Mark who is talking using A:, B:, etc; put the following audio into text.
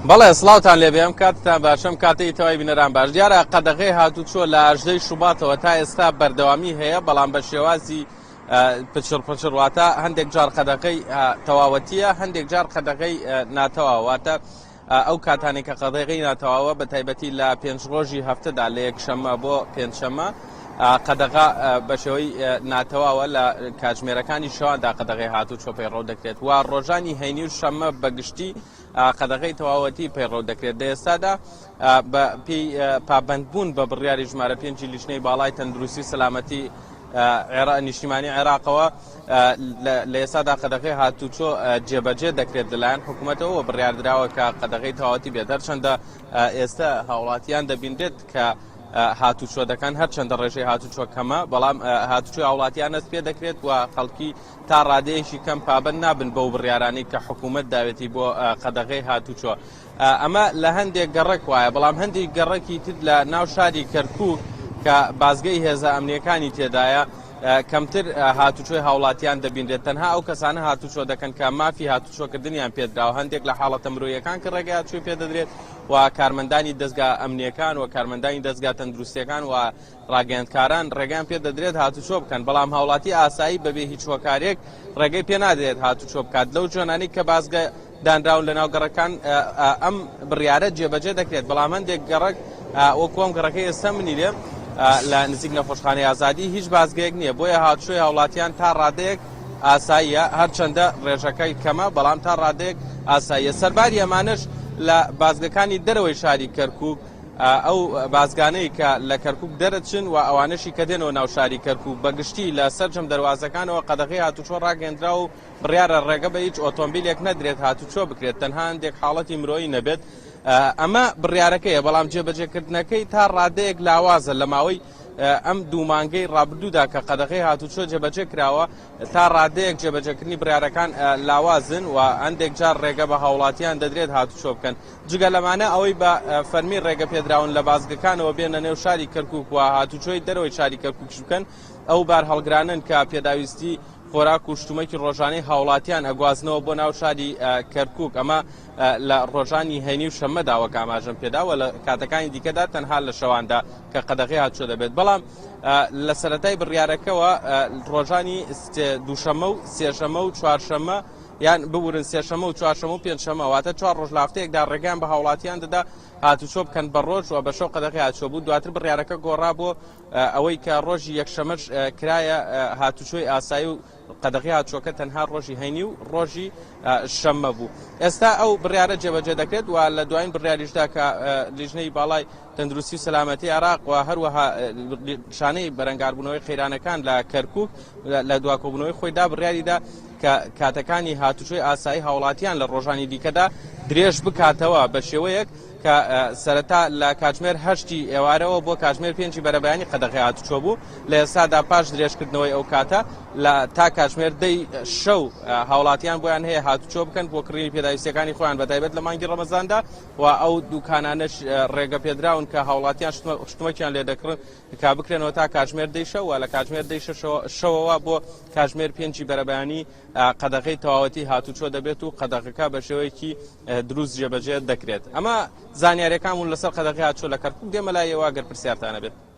A: بەڵێ سڵاوتان لێبێ ئەم کاتتان باش ئەم کاتەی تەوای بینەران باش دیارە قەدەغەی هاتوچۆ لە ئاژدەی شوباتەوە تا ئێستا بەردەوامی هەیە بەڵام بە شێوازی پچڕ پچڕ واتە هەندێک جار قەدەغەی تەواوەتیە هەندێک جار قەدەغەی ناتەواوە واتە ئەو کاتانێک کە قەدەغەی ناتەواوە بە تایبەتی لە پێنج ڕۆژی هەفتەدا لە یەکشەممە بۆ پێنجشەممە قەدەغە بە شێوەی ناتەواوە لە کاتژمێرەکانی شەواندا قەدەغەی هاتوچۆ پەیڕەو دەکرێت و ڕۆژانی هەینی و شەممە بەگشتی قەدەغەی تەواوەتی پەیڕەو دەکرێت لە ئێستادا بە پێی پابەندبوون بە بڕیاری ژمارە پێنجی لیژنەی باڵای تەندروستی و سەلامەتی نیشتیمانی عێراقەوە لە ئێستادا قەدەغەی هاتوچۆ جێبەجێ دەکرێت لەلایەن حکوومەتەوە و بڕیاردراوە کە قەدەغەی تەواوەتی بێت هەرچەندە ئێستا هاوڵاتیان دەبینرێت کە هاتوچۆ دەکەن هەرچەندە ڕێژەی هاتوچۆ کەمە بەڵام هاتوچۆی هاوڵاتیان هەست پێ دەکرێت و خەڵکی تا ڕادەیەکی کەم پابەند نابن بەو بڕیارانەی کە حکوومەت داوێتی بۆ قەدەغەی هاتوچۆ. ئەمە لە هەندێک گەڕەک وایە، بەڵام هەندێک گەڕەکی تر لە ناو شاری کەرکووک کە بازگەی هێزە ئەمنییەکانی تێدایە، کەمتر هاتوچۆی هاوڵاتیان دەبینرێت، تەنها ئەو کەسانە هاتوچۆ دەکەن کە مافی هاتوچۆکردنیان پێدراوە، هەندێک لە حاڵەتە مرۆییەکان کە ڕێگەی هاتوچۆی پێدەدرێت و کارمەندانی دەزگا ئەمنییەکان و کارمەندانی دەزگا تەندروستییەکان و ڕاگەیاندکاران ڕێگەیان پێ دەدرێت هاتوچۆ بکەن، بەڵام هاوڵاتی ئاسایی بەبێ هیچ هۆکارێک ڕێگەی پێ نادرێت هاتوچۆ بکات، لەو جۆنانەی کە بازگە دانراون لەناو گەڕەکان ئەم بڕیارە جێبەجێ دەکرێت، بەڵام هەندێک گەڕەک وەکو ئەم گەڕەکەی ئێستا منی لێ لە نزیک نەخۆشخانەی ئازادی هیچ بازگەیەک نییە، بۆیە هاتوچۆی هاوڵاتیان تا ڕادەیەک ئاساییە، هەرچەندە ڕێژەکەی کەمە بەڵام تا ڕادەیەک ئاساییە، سەرباری ئەمانەش لە بازگەکانی دەرەوەی شاری کەرکوک ئەو بازگانەی کە لە کەرکوک دەرەچن و ئەوانەشی کە دێنەوە ناو شاری کەرکوک بە گشتی لە سەرجەم دەروازەکانەوە قەدەغەی هاتوچۆ ڕاگەیەندرا و بڕیارە ڕێگە بە هیچ ئۆتۆمبیلێک نەدرێت هاتوچۆ بکرێت تەنها هەندێک حاڵەتی مرۆیی نەبێت ئەمە بڕیارەکەیە بەڵام جێبەجێکردنەکەی تا ڕادەیەک لاوازە لە ماوەی ئەم دوو مانگەی ڕابردوودا کە قەدەغەی هاتوچۆ جێبەجێ کراوە تا ڕادەیەک جێبەجێکردنی بڕیارەکان لاوازن و هەندێک جار ڕێگە بە هاوڵاتیان دەدرێت هاتوچۆ بکەن جگە لەمانە ئەوەی بە فەرمی ڕێگە پێدراون لە بازگەکانەوە بێنە نێو شاری کەرکوک و هاتوچۆی دەرەوەی شاری کەرکوکیش بکەن ئەو بارهەڵگرانەن کە پێداویستی خۆراک و شتومەکی ڕۆژانەی هاوڵاتیان ئەگوازنەوە بۆ ناو شاری کەرکوک ئەمە لە ڕۆژانی هەینی و شەممەدا وەک ئاماژەم پێدا و لە کاتەکانی دیکەدا تەنها لە شەواندا کە قەدەغەی هاتوچۆ دەبێت بەڵام لە سەرەتای بڕیارەکەوە ڕۆژانی دووشەممە و سێشەمە و چوارشەممە یان ببورن سێشەمە و چوارشەمە و پێنجشەمە واتە چوار ڕۆژ لە هەفتەیەکدا ڕێگەیان بە هاوڵاتیان دەدا هاتوچۆ بکەن بە ڕۆژ و بە شەو قەدەغەی هاتوچۆ بوو دواتر بڕیارەکە گۆڕا بۆ ئەوەی کە ڕۆژی یەکشەمەش کرایە هاتوچۆی ئاسایی و قەدەغی هاتوچۆکە تەنها ڕۆژی هەینی و ڕۆژی شەممە بوو ئێستا ئەو بڕیارە جێبەجێ دەکرێت و لە دوایین بڕیاریشدا کە لیژنەی باڵای تەندروستی و سەلامەتی عێراق و هەروەها شانەی بەرەنگاربوونەوەی قەیرانەکان لە کەرکک لە دواکۆبوونەوەی خۆیدا بڕیاریدا کە کاتەکانی هاتوچۆی ئاسایی هاوڵاتیان لە ڕۆژانی دیکەدا درێژ بکاتەوە بە شێوەیەک کە سەرەتا لە کاتژمێر هەشتی ئێوارەوە بۆ کاتژمێر پێنجی بەرەبەیانی قەدەغەی هاتوچۆ بوو، لە ئێستادا پاش درێژکردنەوەی ئەو کاتە لە تا کاتژمێر دەی شەو هاوڵاتیان بۆیان هەیە هاتوچۆ بکەن بۆ کڕینی پێداویستیەکانی خۆیان بەتایبەت لە مانگی ڕەمەزاندا و ئەو دوکانانەش ڕێگە پێدراون کە هاوڵاتیان شتومەکیان لێ دەکڕن کە بکرێنەوە تا کاتژمێر دەی شەو و لە کاتژمێر دەی شەوەوە بۆ کاتژمێر پێنجی بەرەبەیانی قەدەغەی تەواوەتی هاتوچۆ دەبێت و قەدەغەکە بە شێوەیەکی دروست جێبەجێ دەکرێت. ئەمە زانیاریەکان بوون لەسەر قەدەغەی هاتوچۆ لە کەرکوک. دێمە لای ئێوە گەر پرسیارتان هەبێت.